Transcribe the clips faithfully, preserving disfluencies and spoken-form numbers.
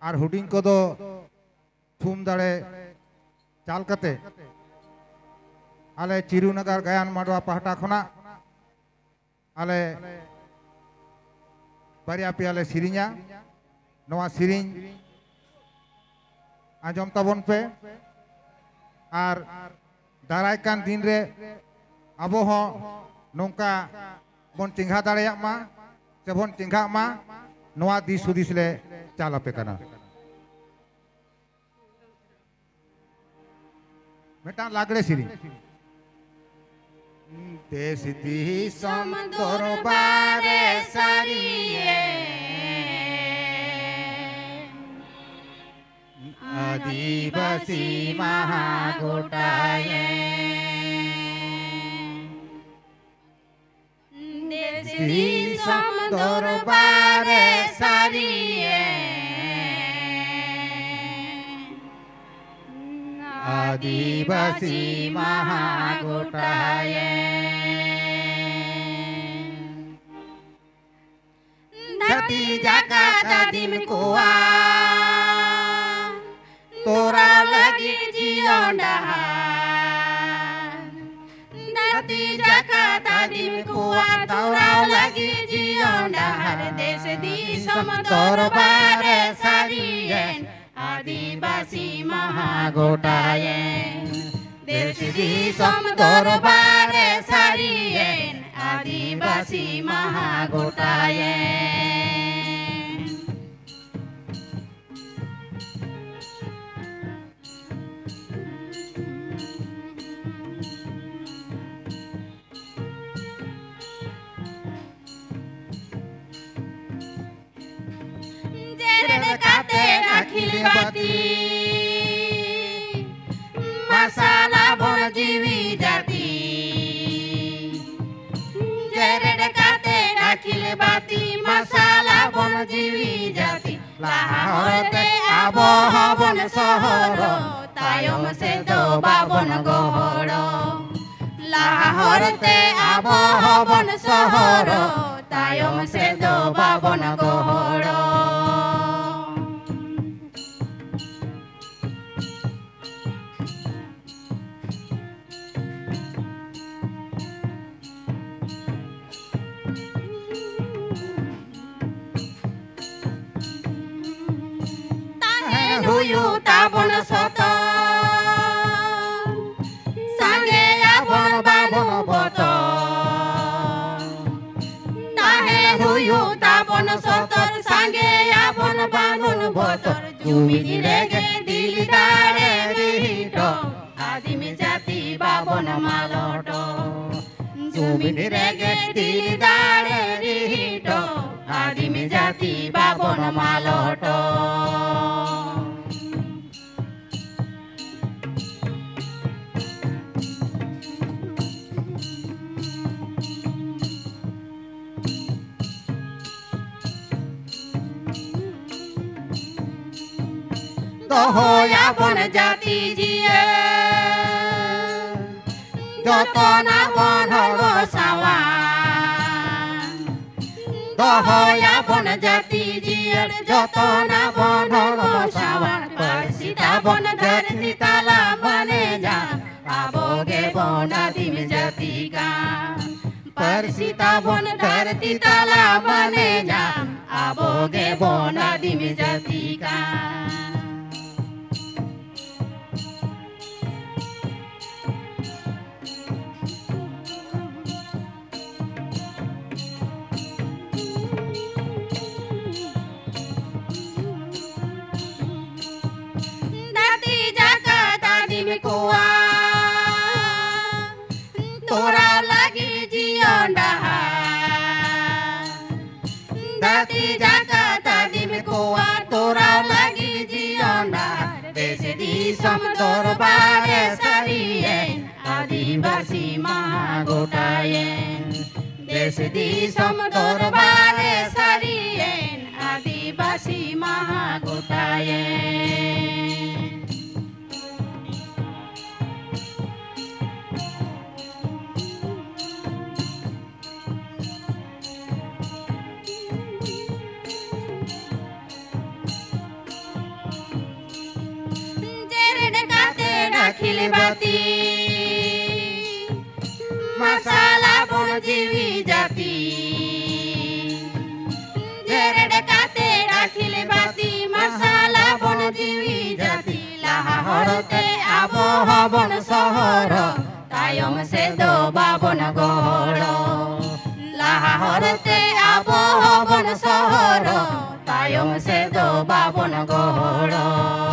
ᱟᱨ ᱦᱩᱰᱤᱧ ᱠᱚᱫᱚ ᱛᱷᱩᱢ ᱫᱟᱲᱮ ᱪᱟᱞ ᱠᱟᱛᱮ ᱟᱞᱮ ᱪᱤᱨᱩ ᱱᱟᱜᱟᱨ ᱜᱟᱭᱟᱱ ᱢᱟᱰᱣᱟ ᱯᱟᱦᱴᱟ ᱠᱷᱚᱱᱟᱜ ᱟᱞᱮ ᱵᱟᱨᱭᱟ ᱯᱮᱭᱟ ᱞᱮ ᱥᱮᱨᱮᱧᱟ᱾ ᱱᱚᱣᱟ ᱥᱮᱨᱮᱧ ᱟᱸᱡᱚᱢ ᱛᱟᱵᱚᱱ ᱯᱮ᱾ ᱟᱨ ᱫᱟᱨᱟᱭ ᱠᱟᱱ ᱫᱤᱱ ᱨᱮ ᱟᱵᱚ ᱦᱚᱸ ᱱᱚᱝᱠᱟ ᱵᱚᱱ ᱪᱮᱸᱜᱷᱟ ᱫᱟᱲᱮᱭᱟᱜ ᱢᱟ, ᱥᱮᱵᱚᱱ ᱪᱮᱸᱜᱷᱟᱜ ᱢᱟ, ᱱᱚᱣᱟ ᱫᱤᱥ ᱦᱩᱫᱤᱥ ᱞᱮ ᱪᱟᱞ ᱟᱯᱮ ᱠᱟᱱᱟ᱾ ᱢᱤᱫᱴᱟᱝ ᱞᱟᱜᱽᱲᱮ ᱥᱮᱨᱮᱧ᱾ ᱫᱮᱥ ᱫᱤᱥᱚᱢ ᱫᱚᱨᱵᱟᱨᱮ ᱥᱟᱹᱨᱤᱭᱮ, ᱟᱹᱫᱤᱵᱟᱹᱥᱤ ᱢᱟᱦᱟ ᱜᱚᱴᱟᱭᱮ᱾ ᱫᱮᱥ ᱫᱤᱥᱚᱢ ᱫᱚᱨᱵᱟᱨᱮ ᱥᱟᱹᱨᱤᱭᱮ, ᱟᱹᱫᱤᱵᱟᱹᱥᱤ ᱢᱟᱦᱟ ᱜᱚᱴᱟᱭᱮ᱾ ᱫᱷᱟᱹᱨᱛᱤ ᱡᱟᱠᱟᱛ ᱟᱹᱫᱤᱢ ᱠᱚᱣᱟᱜ ᱛᱚᱨᱟᱣ ᱞᱟᱹᱜᱤᱫ ᱡᱤᱭᱚᱱ ᱰᱟᱦᱟᱨ᱾ ᱫᱷᱟᱹᱨᱛᱤ ᱡᱟᱠᱟᱛ ᱟᱹᱫᱤᱢ ᱠᱚᱣᱟᱜ ᱛᱚᱨᱟᱣ ᱞᱟᱹᱜᱤᱫ ᱡᱤᱭᱚᱱ ᱰᱟᱦᱟᱨ᱾ ᱫᱮᱥ ᱫᱤᱥᱚᱢ ᱫᱚᱨᱵᱟᱨ ᱨᱮ ᱥᱟᱹᱨᱤᱭᱮᱱ ᱟᱹᱫᱤᱵᱟᱹᱥᱤ ᱢᱟᱦᱟ ᱜᱚᱴᱟᱭᱮᱱ᱾ ᱫᱮᱥ ᱫᱤᱥᱚᱢ ᱫᱚᱨᱵᱟᱨ ᱨᱮ ᱥᱟᱹᱨᱤᱭᱮᱱ ᱟᱹᱫᱤᱵᱟᱹᱥᱤ ᱢᱟᱦᱟ ᱜᱚᱴᱟᱭᱮᱱ᱾ ᱡᱮᱨᱮᱫ ᱠᱟᱛᱮ ᱟᱹᱠᱷᱤᱞ ᱵᱟᱹᱛᱤ ᱢᱟᱨᱥᱟᱞ ᱟᱵᱚᱱ ᱡᱤᱣᱤ ᱡᱟᱹᱛᱤ᱾ ᱡᱮᱨᱮᱫ ᱠᱟᱛᱮ ᱟᱹᱠᱷᱤᱞ ᱵᱟᱹᱛᱤ ᱢᱟᱨᱥᱟᱞ ᱟᱵᱚᱱ ᱡᱤᱣᱤ ᱡᱟᱹᱛᱤ᱾ ᱞᱟᱦᱟ ᱦᱚᱨᱛᱮ ᱟᱵᱚ ᱦᱚᱸᱵᱚᱱ ᱥᱚᱦᱚᱨᱚᱜ, ᱛᱟᱭᱚᱢ ᱥᱮᱫ ᱫᱚ ᱵᱟᱵᱚᱱ ᱜᱚᱦᱚᱲᱚᱜ᱾ ᱞᱟᱦᱟ ᱦᱚᱨᱛᱮ ᱟᱵᱚ ᱦᱚᱸᱵᱚᱱ ᱥᱚᱦᱚᱨᱚᱜ, ᱛᱟᱭᱚᱢ ᱥᱮᱫ ᱫᱚ ᱵᱟᱵᱚᱱ ᱜᱚᱦᱚᱲᱚᱜ᱾ ᱦᱩᱭᱩᱜ ᱛᱟᱵᱚᱱ ᱥᱚᱛᱚᱨ, ᱥᱟᱸᱜᱮᱭᱟᱵᱚᱱ ᱵᱟᱵᱚᱱ ᱵᱚᱛᱚᱨ᱾ ᱛᱟᱦᱮᱸ ᱦᱩᱭᱩᱜ ᱛᱟᱵᱚᱱ ᱥᱚᱛᱚᱨ, ᱥᱟᱸᱜᱮᱭᱟᱵᱚᱱ ᱵᱟᱵᱚᱱ ᱵᱚᱛᱚᱨ᱾ ᱡᱩᱢᱤᱫ ᱨᱮᱜᱮ ᱫᱤᱞ ᱫᱟᱲᱮ ᱨᱤᱦᱤᱴᱚ, ᱟᱹᱫᱤᱢ ᱡᱟᱹᱛᱤ ᱵᱟᱵᱚᱱ ᱢᱟᱞᱚᱴᱚ᱾ ᱡᱩᱢᱤᱫ ᱨᱮᱜᱮ ᱫᱤᱞ ᱫᱟᱲᱮ ᱨᱤᱦᱤᱴᱚ, ᱟᱹᱫᱤᱢ ᱡᱟᱹᱛᱤ ᱵᱟᱵᱚᱱ ᱢᱟᱞᱚᱴᱚ᱾ ᱫᱚᱦᱚᱭᱟᱵᱚᱱ ᱡᱟᱹᱛᱤ ᱡᱤᱭᱟᱹᱲ, ᱡᱚᱛᱚᱱᱟᱵᱚᱱ ᱦᱚᱲ ᱥᱟᱶᱟᱨ᱾ ᱫᱚᱦᱚᱭᱟᱵᱚᱱ ᱡᱟᱹᱛᱤ ᱡᱤᱭᱟᱹᱲ, ᱡᱚᱛᱚᱱᱟᱵᱚᱱ ᱦᱚᱲ ᱥᱟᱶᱟᱨ᱾ ᱯᱟᱹᱨᱥᱤ ᱛᱟᱵᱚᱱ ᱫᱷᱟᱹᱨᱛᱤ ᱛᱟᱞᱟ ᱢᱟᱱᱮ ᱧᱟᱢ, ᱟᱵᱚ ᱜᱮᱵᱚᱱ ᱟᱹᱫᱤᱢ ᱡᱟᱹᱛᱤ ᱠᱟᱱ᱾ ᱯᱟᱹᱨᱥᱤ ᱛᱟᱵᱚᱱ ᱫᱷᱟᱹᱨᱛᱤ ᱛᱟᱞᱟ ᱢᱟᱱᱮ ᱧᱟᱢ, ᱟᱵᱚ ᱜᱮᱵᱚᱱ ᱟᱹᱫᱤᱢ ᱡᱟᱹᱛᱤ ᱠᱟᱱ᱾ ᱫᱷᱟᱹᱨᱛᱤ ᱡᱟᱠᱟᱛ ᱟᱹᱫᱤᱢ ᱠᱚᱣᱟᱜ ᱛᱚᱨᱟᱣ ᱞᱟᱹᱜᱤᱫ ᱡᱤᱭᱚᱱ ᱰᱟᱦᱟᱨ᱾ ᱫᱷᱟᱹᱨᱛᱤ ᱡᱟᱠᱟᱛ ᱟᱹᱫᱤᱢ ᱠᱚᱣᱟᱜ ᱛᱚᱨᱟᱣ ᱞᱟᱹᱜᱤᱫ ᱡᱤᱭᱚᱱ ᱰᱟᱦᱟᱨ᱾ ᱫᱮᱥ ᱫᱤᱥᱚᱢ ᱫᱚᱨᱵᱟᱨ ᱨᱮ ᱥᱟᱹᱨᱤᱭᱮᱱ ᱟᱹᱫᱤᱵᱟᱹᱥᱤ ᱢᱟᱦᱟ ᱜᱚᱴᱟᱭᱮᱱ᱾ ᱫᱮᱥ ᱫᱤᱥᱚᱢ ᱫᱚᱨᱵᱟᱨ ᱨᱮ ᱥᱟᱹᱨᱤᱭᱮᱱ ᱟᱹᱫᱤᱵᱟᱹᱥᱤ ᱢᱟᱦᱟ ᱜᱚᱴᱟᱭᱮᱱ᱾ ᱡᱮᱨᱮᱫ ᱠᱟᱛᱮ ᱟᱹᱠᱷᱤᱞ ᱵᱟᱹᱛᱤ, ᱢᱟᱨᱥᱟᱞ ᱟᱵᱚᱱ ᱡᱤᱣᱤ ᱡᱟᱹᱛᱤ᱾ ᱡᱮᱨᱮᱫ ᱠᱟᱛᱮ ᱟᱹᱠᱷᱤᱞ ᱵᱟᱹᱛᱤ, ᱢᱟᱨᱥᱟᱞ ᱟᱵᱚᱱ ᱡᱤᱣᱤ ᱵᱚᱱ ᱥᱚᱦᱚᱨᱚᱜ, ᱛᱟᱭᱚᱢ ᱥᱮᱫ ᱫᱚ ᱵᱟᱵᱚᱱ ᱜᱚᱦᱚᱲᱚᱜ᱾ ᱞᱟᱦᱟ ᱦᱚᱨ ᱛᱮ ᱟᱵᱚ ᱦᱚᱸᱵᱚᱱ ᱥᱚᱦᱚᱨᱚᱜ, ᱛᱟᱭᱚᱢ ᱥᱮᱫ ᱫᱚ ᱵᱟᱵᱚᱱ ᱜᱚᱦᱚᱲᱚᱜ᱾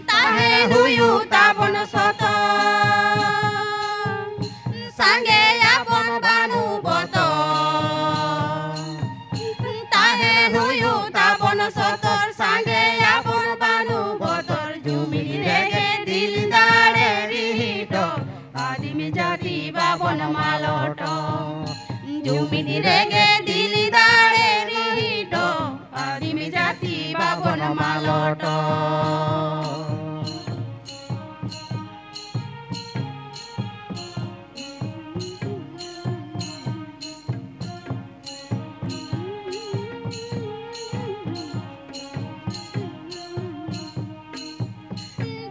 ᱛᱟᱦᱮᱸ ᱦᱩᱭᱩᱜ ᱛᱟᱵᱚᱱ ᱥᱚᱛᱚᱨ, ᱥᱟᱸᱜᱮᱭᱟᱵᱚᱱ ᱵᱟᱹᱱᱩᱜ ᱵᱚᱛᱚᱨ᱾ ᱛᱟᱦᱮᱸ ᱦᱩᱭᱩᱜ ᱛᱟᱵᱚᱱ ᱥᱚᱛᱚᱨ, ᱥᱟᱸᱜᱮᱭᱟᱵᱚᱱ ᱵᱟᱹᱱᱩᱜ ᱵᱚᱛᱚᱨ᱾ ᱡᱩᱢᱤᱫ ᱨᱮᱜᱮ ᱫᱤᱞ ᱫᱟᱲᱮ ᱨᱤᱦᱤᱴᱚ, ᱟᱹᱫᱤᱢ ᱡᱟᱹᱛᱤ ᱵᱟᱵᱚᱱ ᱢᱟᱞᱚᱴᱚᱜ᱾ ᱡᱩᱢᱤᱫ ᱨᱮᱜᱮ ᱫᱤᱞ ᱫᱟᱲᱮ ᱨᱤᱦᱤᱴᱚ, ᱟᱹᱫᱤᱢ ᱡᱟᱹᱛᱤ ᱵᱟᱵᱚᱱ ᱢᱟᱞᱚᱴᱚᱜ᱾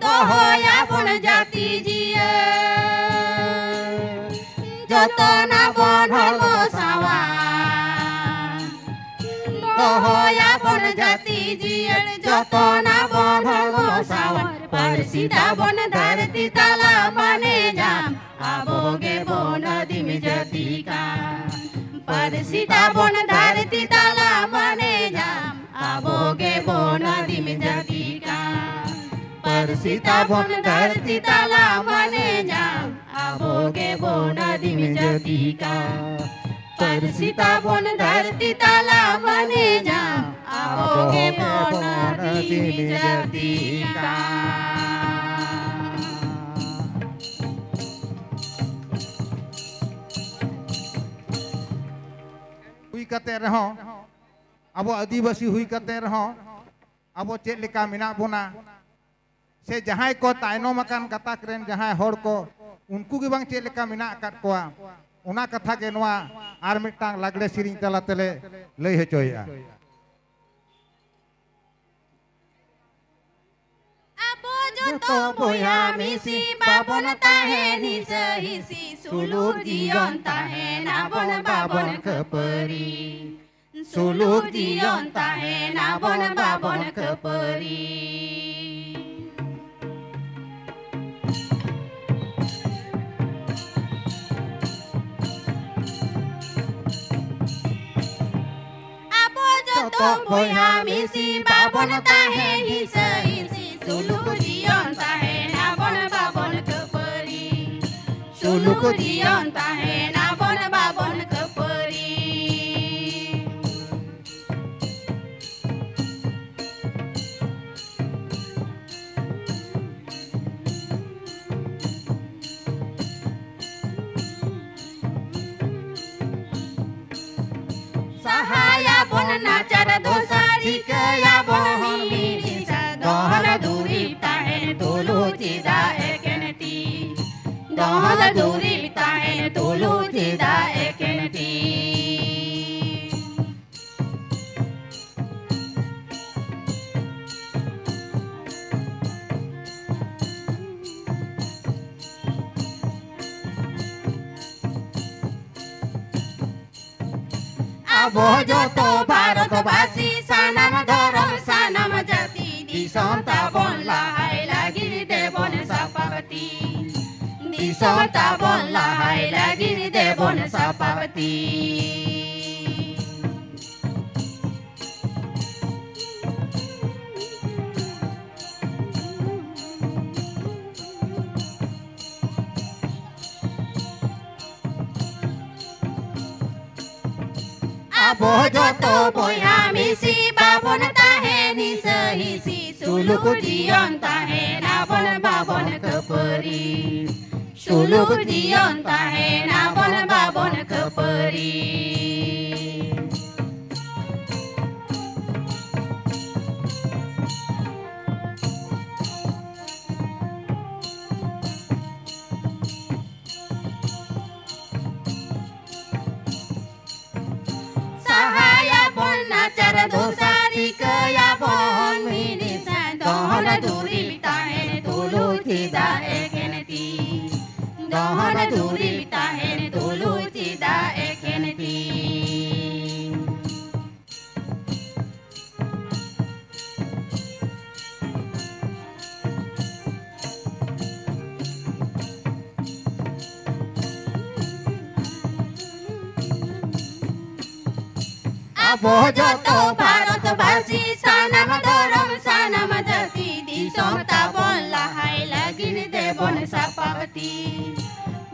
ᱫᱚᱦᱚᱭᱟᱵᱚᱱ ᱡᱟᱹᱛᱤ ᱡᱤᱭᱟᱹᱲ, ᱡᱚᱛᱚᱱᱟᱵᱚᱱ ᱦᱚᱲᱢᱚ ᱥᱟᱶᱟᱨ᱾ ᱫᱚᱦᱚᱭᱟᱵᱚᱱ ᱡᱟᱹᱛᱤ ᱡᱤᱭᱟᱹᱲ, ᱡᱚᱛᱚᱱᱟᱵᱚᱱ ᱦᱚᱲᱢᱚ ᱥᱟᱶᱟᱨ᱾ ᱯᱟᱹᱨᱥᱤ ᱛᱟᱵᱚᱱ ᱫᱷᱟᱹᱨᱛᱤ ᱛᱟᱞᱟ ᱢᱟᱱᱮ ᱧᱟᱢ, ᱟᱵᱚ ᱜᱮᱵᱚᱱ ᱟᱹᱫᱤᱢ ᱡᱟᱹᱛᱤ ᱠᱟᱱ᱾ ᱯᱟᱹᱨᱥᱤ ᱛᱟᱵᱚᱱ ᱫᱷᱟᱹᱨᱛᱤ ᱛᱟᱞᱟ ᱢᱟᱱᱮ ᱧᱟᱢ, ᱟᱵᱚ ᱜᱮᱵᱚᱱ ᱟᱹᱫᱤᱢ ᱡᱟᱹᱛᱤ ᱠᱟᱱ᱾ ᱯᱟᱹᱨᱥᱤ ᱛᱟᱵᱚᱱ ᱫᱷᱟᱹᱨᱛᱤ ᱛᱟᱞᱟ ᱢᱟᱱᱮ ᱧᱟᱢ, ᱟᱵᱚ ᱜᱮᱵᱚᱱ ᱟᱹᱫᱤᱢ ᱡᱟᱹᱛᱤ ᱠᱟᱱ᱾ ᱯᱟᱹᱨᱥᱤ ᱛᱟᱵᱚᱱ ᱫᱷᱟᱹᱨᱛᱤ ᱛᱟᱞᱟ ᱢᱟᱱᱮ ᱧᱟᱢ, ᱟᱵᱚ ᱜᱮᱵᱚᱱ ᱟᱹᱫᱤᱢ ᱡᱟᱹᱛᱤ ᱠᱟᱱ᱾ ᱦᱩᱭ ᱠᱟᱛᱮ ᱨᱮᱦᱚᱸ, ᱟᱵᱚ ᱟᱹᱫᱤᱵᱟᱹᱥᱤ ᱦᱩᱭ ᱠᱟᱛᱮ ᱨᱮᱦᱚᱸ, ᱟᱵᱚ ᱪᱮᱫ ᱞᱮᱠᱟ ᱢᱮᱱᱟᱜ ᱵᱚᱱᱟ, ᱥᱮ ᱡᱟᱦᱟᱸᱭ ᱠᱚ ᱛᱟᱭᱱᱚᱢ ᱟᱠᱟᱱ ᱜᱟᱛᱟᱠ ᱨᱮᱱ ᱡᱟᱦᱟᱸᱭ ᱦᱚᱲ ᱠᱚ, ᱩᱱᱠᱩ ᱜᱮ ᱵᱟᱝ ᱪᱮᱫ ᱞᱮᱠᱟ ᱢᱮᱱᱟᱜ ᱟᱠᱟᱫ ᱠᱚᱣᱟ, ᱚᱱᱟ ᱠᱟᱛᱷᱟ ᱜᱮ ᱱᱚᱣᱟ ᱟᱨ ᱢᱤᱫᱴᱟᱝ ᱞᱟᱜᱽᱲᱮ ᱥᱮᱨᱮᱧ ᱛᱟᱞᱟ ᱛᱮᱞᱮ ᱞᱟᱹᱭ ᱦᱚᱪᱚᱭᱮᱫᱼᱟ᱾ ᱟᱵᱚ ᱡᱚᱛᱚ ᱵᱚᱭᱦᱟ ᱢᱤᱥᱤ ᱵᱟᱵᱚᱱ ᱛᱟᱦᱮᱸ ᱦᱤᱥᱟᱹ ᱦᱤᱥᱤ, ᱥᱩᱞᱩᱠ ᱡᱤᱭᱚᱱ ᱛᱟᱦᱮᱱ ᱟᱵᱚᱱ ᱵᱟᱵᱚᱱ ᱠᱷᱟᱹᱯᱟᱹᱨᱤ᱾ ᱥᱩᱞᱩᱠ ᱡᱤᱭᱚᱱ ᱛᱟᱦᱮᱱ ᱟᱵᱚᱱ ᱵᱟᱵᱚᱱ ᱠᱷᱟᱹᱯᱟᱹᱨᱤ᱾ ᱟᱵᱚ ᱡᱚᱛᱚ ᱵᱚᱭᱦᱟ ᱢᱤᱥᱤ ᱵᱟᱵᱚᱱ ᱛᱟᱦᱮᱸ ᱦᱤᱥᱟᱹ ᱦᱤᱥᱤ, ᱥᱩᱞᱩᱠ ᱡᱤᱭᱚᱱ ᱛᱟᱦᱮᱱ ᱟᱵᱚᱱ ᱵᱟᱵᱚᱱ ᱠᱷᱟᱹᱯᱟᱹᱨᱤ᱾ ᱥᱩᱞᱩᱠ ᱡᱤᱭᱚᱱ ᱛᱟᱦᱮᱱ ᱟᱵᱚᱱ ᱵᱟᱵᱚᱱ ᱠᱷᱟᱹᱯᱟᱹᱨᱤ᱾ ᱥᱟᱦᱟᱭᱟᱵᱚᱱ ᱱᱟᱪᱟᱨ ᱫᱚᱥᱟ, ᱨᱤᱠᱟᱹᱭᱟᱵᱚᱱ ᱢᱤᱫ ᱫᱤᱥᱟ᱾ ᱫᱷᱚᱱ ᱫᱩᱨᱤᱵᱽ ᱛᱟᱦᱮᱱ ᱛᱩᱞᱩᱡ ᱪᱮᱫᱟᱜ ᱮᱠᱮᱱ ᱛᱤ? ᱫᱷᱚᱱ ᱫᱩᱨᱤᱵᱽ ᱛᱟᱦᱮᱱ ᱛᱩᱞᱩᱡ ᱪᱮᱫᱟᱜ ᱮᱠᱮᱱ ᱛᱤ? ᱟᱵᱚ ᱡᱚᱛᱚ ᱵᱷᱟᱨᱚᱛᱵᱟᱥᱤ, ᱥᱟᱱᱟᱢ ᱫᱷᱚᱨᱚᱢ, ᱥᱟᱱᱟᱢ ᱡᱟᱹᱛᱤ, ᱫᱤᱥᱚᱢ ᱛᱟᱵᱚᱱ ᱞᱟᱦᱟᱭ ᱞᱟᱹᱜᱤᱫ ᱫᱮᱵᱚᱱ ᱥᱟᱯᱟᱵ ᱛᱤ᱾ ᱫᱤᱥᱚᱢ ᱛᱟᱵᱚᱱ ᱞᱟᱦᱟᱭ ᱞᱟᱹᱜᱤᱫ ᱫᱮᱵᱚᱱ ᱥᱟᱯᱟᱵ ᱛᱤ᱾ ᱟᱵᱚ ᱡᱚᱛᱚ ᱵᱚᱭᱦᱟ ᱢᱤᱥᱤ ᱵᱟᱵᱚᱱ ᱛᱟᱦᱮᱸ ᱦᱤᱥᱟᱹ ᱦᱤᱥᱤ, ᱥᱩᱞᱩᱠ ᱡᱤᱭᱚᱱ ᱛᱟᱦᱮᱱ ᱟᱵᱚᱱ ᱵᱟᱵᱚᱱ ᱠᱷᱟᱹᱯᱟᱹᱨᱤ᱾ ᱥᱩᱞᱩᱠ ᱡᱤᱭᱚᱱ ᱛᱟᱦᱮᱱ ᱟᱵᱚᱱ ᱵᱟᱵᱚᱱ ᱠᱷᱟᱹᱯᱟᱹᱨᱤ᱾ ᱥᱟᱦᱟᱭᱟᱵᱚᱱ ᱱᱟᱪᱟᱨ ᱫᱚᱥᱟ, ᱨᱤᱠᱟᱹᱭᱟᱵᱚᱱ ᱢᱤᱫ ᱫᱤᱥᱟ᱾ ᱫᱷᱚᱱ ᱫᱩᱨᱤᱵᱽ ᱛᱟᱦᱮᱱ ᱟᱵᱚ ᱡᱚᱛᱚ ᱵᱷᱟᱨᱚᱛ ᱵᱟᱹᱥᱤ, ᱥᱟᱱᱟᱢ ᱫᱷᱚᱨᱚᱢ ᱥᱟᱱᱟᱢ ᱡᱟᱹᱛᱤ, ᱫᱤᱥᱚᱢ ᱛᱟᱵᱚᱱ ᱞᱟᱦᱟᱭ ᱞᱟᱹᱜᱤᱫ ᱫᱮᱵᱚᱱ ᱥᱟᱯᱟᱵ ᱛᱤ᱾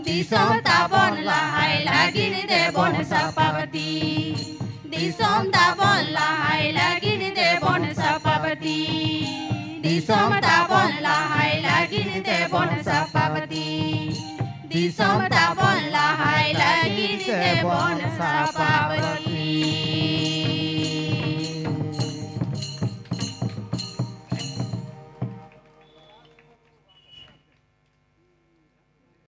ᱫᱤᱥᱚᱢ ᱛᱟᱵᱚᱱ ᱞᱟᱦᱟᱭ ᱞᱟᱹᱜᱤᱫ ᱫᱮᱵᱚᱱ ᱥᱟᱯᱟᱵ ᱛᱤ᱾ ᱫᱤᱥᱚᱢ ᱛᱟᱵᱚᱱ ᱞᱟᱦᱟᱭ ᱞᱟᱹᱜᱤᱫ ᱫᱮᱵᱚᱱ ᱥᱟᱯᱟᱵ ᱛᱤ᱾ ᱫᱤᱥᱚᱢ ᱛᱟᱵᱚᱱ ᱞᱟᱦᱟᱭ ᱞᱟᱹᱜᱤᱫ ᱫᱮᱵᱚᱱ ᱥᱟᱯᱟᱵ ᱛᱤ᱾ ᱫᱤᱥᱚᱢ ᱛᱟᱵᱚᱱ ᱞᱟᱦᱟᱭ ᱞᱟᱹᱜᱤᱫ ᱫᱮᱵᱚᱱ ᱥᱟᱯᱟᱵ